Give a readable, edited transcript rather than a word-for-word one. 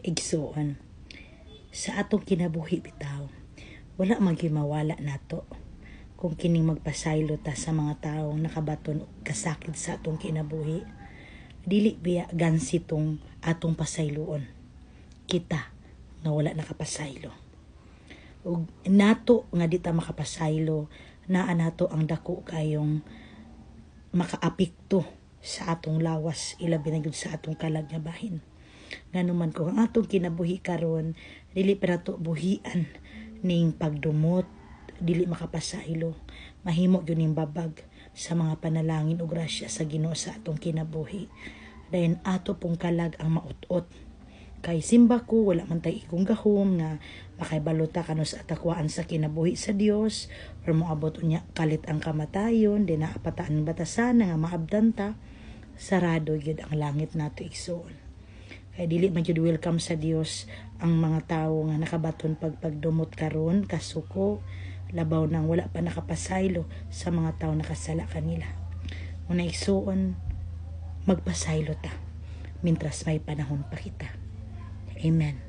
Igsuon, sa atong kinabuhi bitaw, wala man gyud mawala nato kung kining magpasaylo ta sa mga tawo nakabaton og kasakit sa atong kinabuhi. Dili biya gansi tong atong pasayloon kita nga wala nakapasaylo? Ug nato nga di ta makapasaylo, naa nato ang dako kayong makaapekto sa atong lawas, ilabi na gyud sa atong kalag nga bahin. Ngano man kung ang atong kinabuhi karon dili pa nato buhian ning pagdumot, dili makapasaylo, mahimo gyud ning babag sa mga panalangin ug grasya sa Ginoo sa atong kinabuhi. Dayon ato pong kalag ang maut-ot. Kay simba ko, wala man tay igong gahom nga makahibalo ta kanus-a ta kuhaan sa kinabuhi sa Dios or moabot unya kalit ang kamatayon, di naa pa ta ang batasan nga maabdan ta, sarado gyud ang langit nato, igsuon. Kay dili man gyud welcome sa Dios ang mga tawo nga nakabaton pagpagdumot karon, kasuko, labaw nang wala pa nakapasaylo sa mga tawo nakasala kanila. Una, igsuon, magpasaylo ta mintras may panahon pa kita. Amen.